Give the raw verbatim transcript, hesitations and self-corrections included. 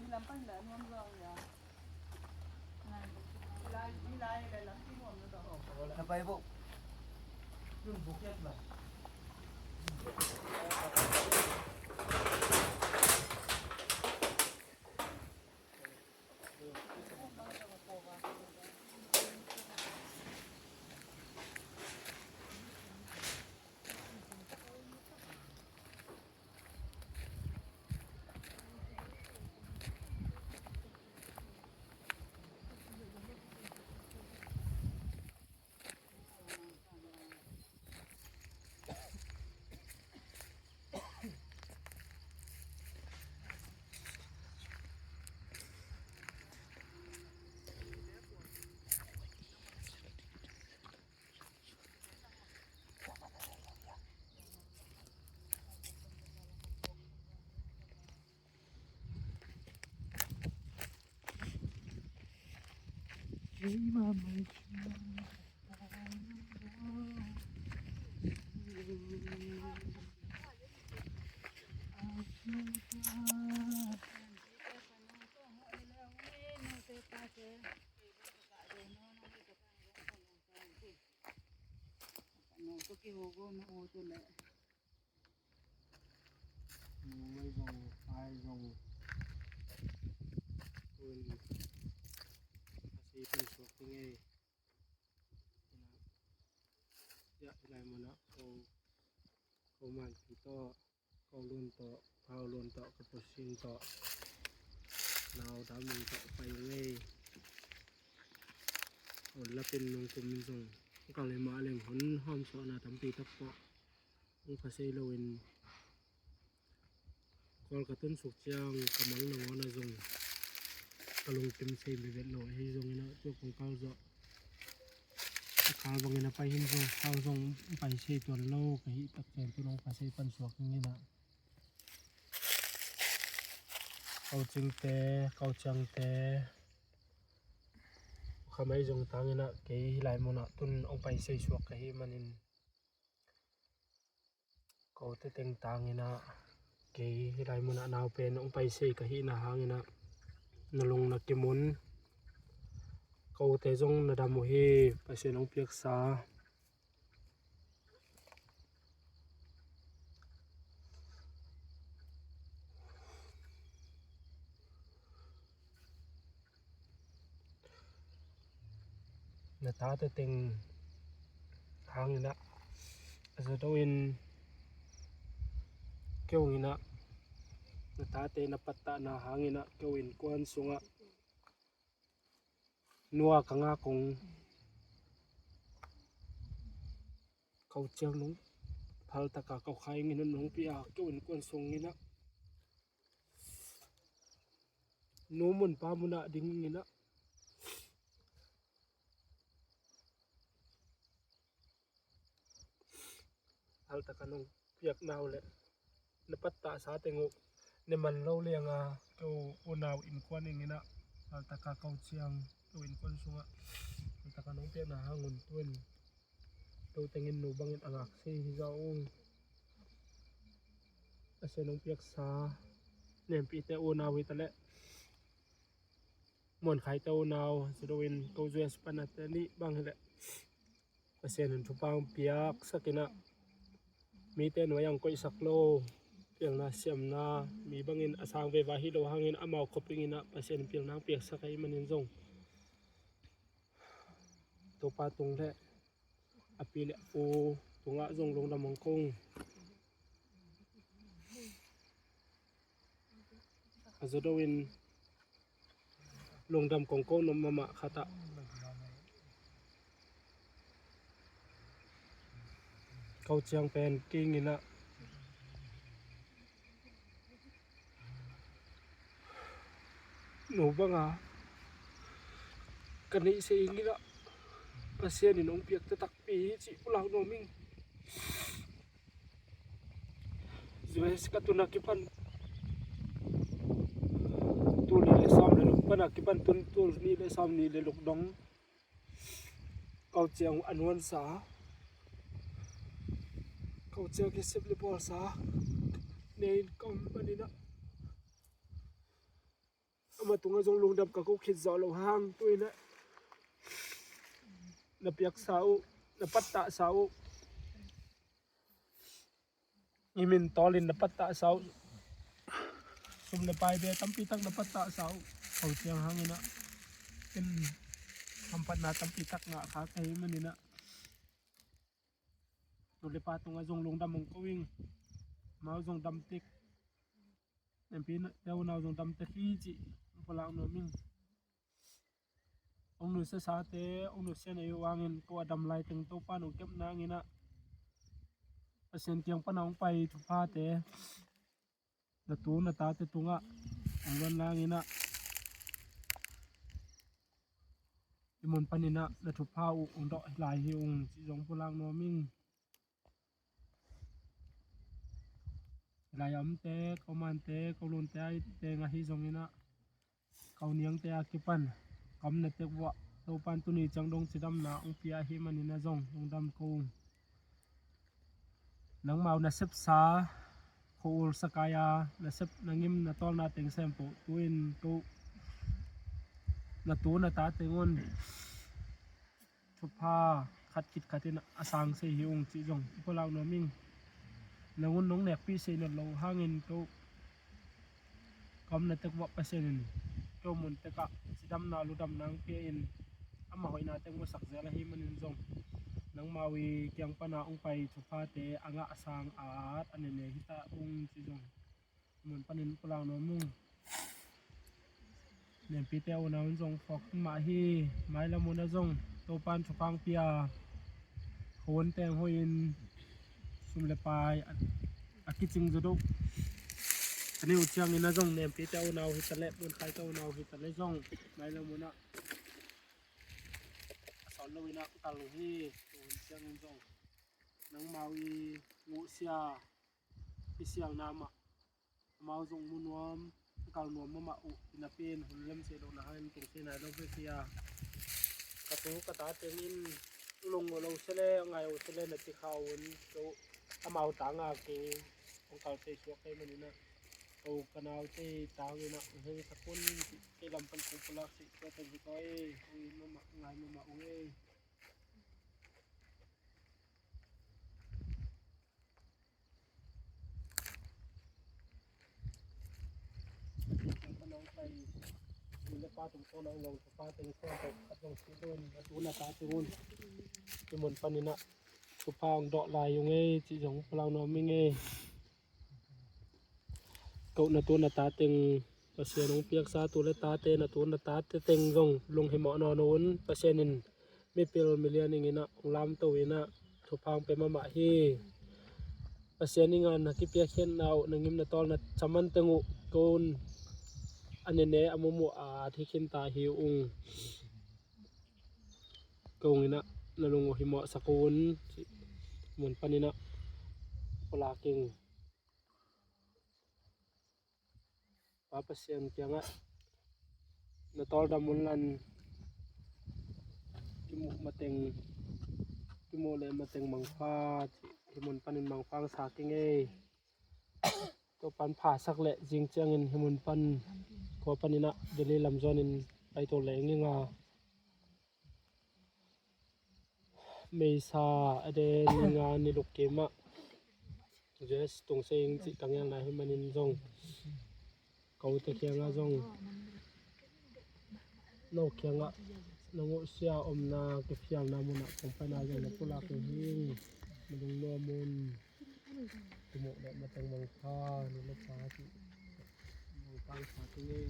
Na pai bo. Numei zong, pai zong, tuin a si pan suak ding ei. Ina, ya, hilai munah ko, ko manpi tawh, ko lun tawh, pau lun tawh, ka pusin tawh, nau damung tawh pai ung ei. Hun lapin nung kum zong, ka le mah leng hun hawm sawhna tampi tak tawh. Hong pha sei loin Kawl ka tun suk ciang ka mang nangawn a zong ka lungkim sei bebet lo ahi zongin ah tua kong kal zawh a kal bangin a pai hin zong kal zong pai sei tuan lo ka hih tak ciang tun hong pha sei pan suak dingin ah Kaucingte, Kauciangte khamai zong tangin ah kei hilai munah tun hong pai sei suak ka hih manin Kote teng tangin ah kei hilai munah nau pen hong pai sei ka hihna hangin ah na lung na kim un. Kote zong na dam uh hi, Pasian hong piaksa. Na tate teng hangin ah a za do in keu in ah na tate na pattahna hangin ah keu innkuan sungah nua ka ngak ung. Kauciang nung phaltaka kau khai ngin nung pia keu innkuan sungin ah nu mun pa munah ding ngin ah phaltaka nung piak nau le na pattahsa teng uh ne man lo lianga keu unau innkuan ing in ah phaltaka Kauciang keu innkuan sungah phaltaka nung piakna hangun tuin keu tengin nu bangin a ngak si hi zah ung. Pasian hong piaksa nempihte unau hi taleh Muankhaite unau, a za do in ko zuia sipana te nih bang hileh Pasian in thupha hong piaksak in ah mite nuai ang koihsak lo pialna siamna mi bangin a sang veva hi lo hangin amau khop ing in ah Pasian in pialna hong piaksak ahih manin zong Topa tung le a pi le a pu tungah zong lungdam hong ko ung. A za do in lungdam kong ko nop mahmah khat ah Kauciang pen king in ah nu banga ka neih se ing in ah Pasian in hong piak takpi hi cih pulau nuam ing. U S ka tun a kipan tul nih le sawm le luk pan a kipan tun tul nih le sawm nih le luk dong Kauciang a nuansa Kauciang kisep le bawlsa ne in ka om manin ah Amah tungah zong lungdam ka ko khit zawh loh hang, tu-in ah na piaksa uh, na pattahsa uh, i min tawlin na pattahsa uh, sum le pai bia tampi tak na pattahsa uh, ko ciang hangin ah ken hamphatna tampi tak ngah kha ka hih manin ah, nu le pa tungah zong lungdam hong ko ing. Amau zong dam tek, nempi te unau zong dam tek hi cih hong pulak nuam ing. Hong nusia sate, hong nusia nei uh hangin ko a dam lai teng Topa in hong kepna hangin ah, Pasian kiang pana hong pai thuphate na tu na tate tungah hong luanna hangin ah, i mun panin ah na thupha uh hong dawh lai hi ung cih zong pulak nuam ing. Lai a omte, ko mante, ko lunte a itte ngah hi zongin ah, ko niangte a kipan ka omna tek uah Topa in tuni ciang dong cidamna hong pia ahih manin ah zong lungdam ko ung. Nangmau nasepsa, khuaul sakai a nasep, na ngim na tawlna teng sem peuh tu-in ko na tu na ta teng un thupha khat khit khatin a sang sei hi ung cih zong i pulak nuam ing. Nang un nong nekpih sei nawn loh hangin ko ka omna tek uah Pasian in ko mun tekah cidamna ludamna hong pia in, amah hoihna teng uah sak zel ahih manin zong nangmau i kiang pana hong pai thuphate a ngah a sang a at a nene hi ta ung cih zong mun panin pulak nuam ung. Nempite unau in zong phawk mah hi. Mailam un ah zong Topa in thupha hong pia, khuaun teng hoihin sum le pai a, a kicing zaw deuh ka neih uh ciangin ah zong nempite unau hi taleh, munkhaite unau hi taleh zong mailam un ah a sawn loin ah kal uh hi. Khuaun ciangin zong nangmau i nguhsia i sialna mah amau zong mu nuam, kal nuam mahmah uh. Ina pen hun lem seh lohna hangin kong sei nai lo vek hi a, ka tu ka ta teng in lung uh lo se le ngai uh se le na ci kha un. Ko amau tanga kei hong kal thei suak kei manin ah, ko ka naute tangin ah hong hengsak un. Kei lam pan kong pulak sih tua teng hi koi. Hong in mahmah, ngai mahmah uh ei. I mun panin ah thupha hong dawh lai ung ei cih zong pulak nuam ing ei. Ko na tu na ta teng Pasian hong piaksa tu le tate, na tu na tate teng zong lunghimawh nawn un. Pasian in mipil milian ingin ah hong lamto in ah thupha hong pia mahmah hi. Pasian inga na kipiakkhiatna uh, na ngim na tawlna thaman teng uh ko un a nene a mumuh a at hi khinta hi ung. Ko ung in ah na lung uh himawhsak un cih mun panin ah pulak ing. Pa Pasian kiangah na tawldam un lan, kimuh mateng, kimuh leh mateng mangpha cih hi mun panin mangpha hong sa keng ei. Topan phasak leh zing ciangin hi mun pan khua panin ah Delhi lam zuanin paito leng ing a. Meisa a den ni nga ni luk kim ah U S tung se ing cih ka ngelna hi manin zong, kote kiangah zong no kiangah na nguhsia omna kiphialna munah kong paina zong na pulak ing hi. Na lungnuam un. Kimuh leh mateng mangpha, nu le pa cih mangpha sa keng ei.